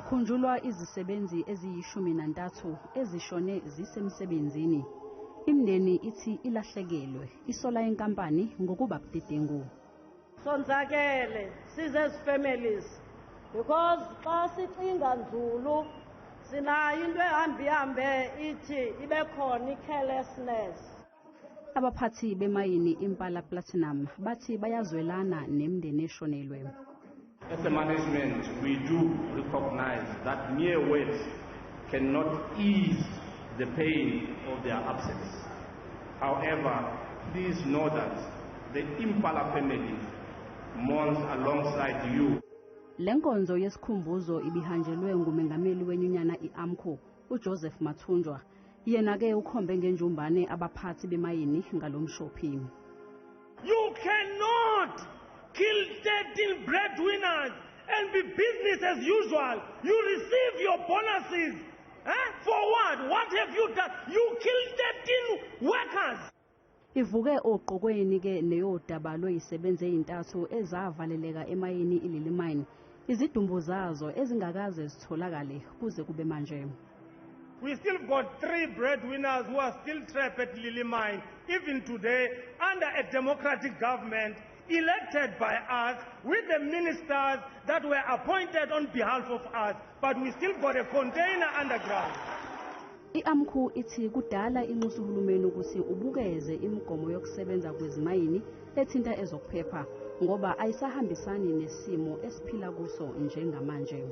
Kukhunjulwa izisebenzi eziyi-13 ezishone zisemsebenzini. Imindeni ithi ilahlekelwe, isola inkampani ngokuba budedengu. Sonzakele sizezi families because xa sicinga nzulu sinayo into ehamba ihambe ithi ibe khona i-carelessness. Abaphathi bemayini Impala Platinum bathi bayazwelana nemindeni eshonelwe. As a management, we do recognize that mere words cannot ease the pain of their absence. However, please know that the Impala family mourns alongside you. Le nkonzo yesikhumbuzo ibihanjelwe ngumengameli wenyunyana i-AMCU, uJoseph Mathunjwa. Yena-ke ukhombe ngenjumbane abaphathi bemayini ngalomshophi. You cannot kill 13 breadwinners and be business as usual. You receive your bonuses. Eh? For what? What have you done? You killed 13 workers. Ivuke oqokweni ke neyodaba lwezisebenzi ezintathu ezavaleleka emayini iLily Mine. Izidumbu zazo ezingakaze zitholakale kuze kube manje. We still got three breadwinners who are still trapped at Lily Mine, even today, under a democratic government elected by us with the ministers that were appointed on behalf of us. But we still got a container underground. I-AMCU ithi kudala inxusa uhulumeni ukuthi ubukeze imigomo yokusebenza kwezimayini ethinta ezokuphepha ngoba ayisahambisani nesimo esiphila kuso njengamanje.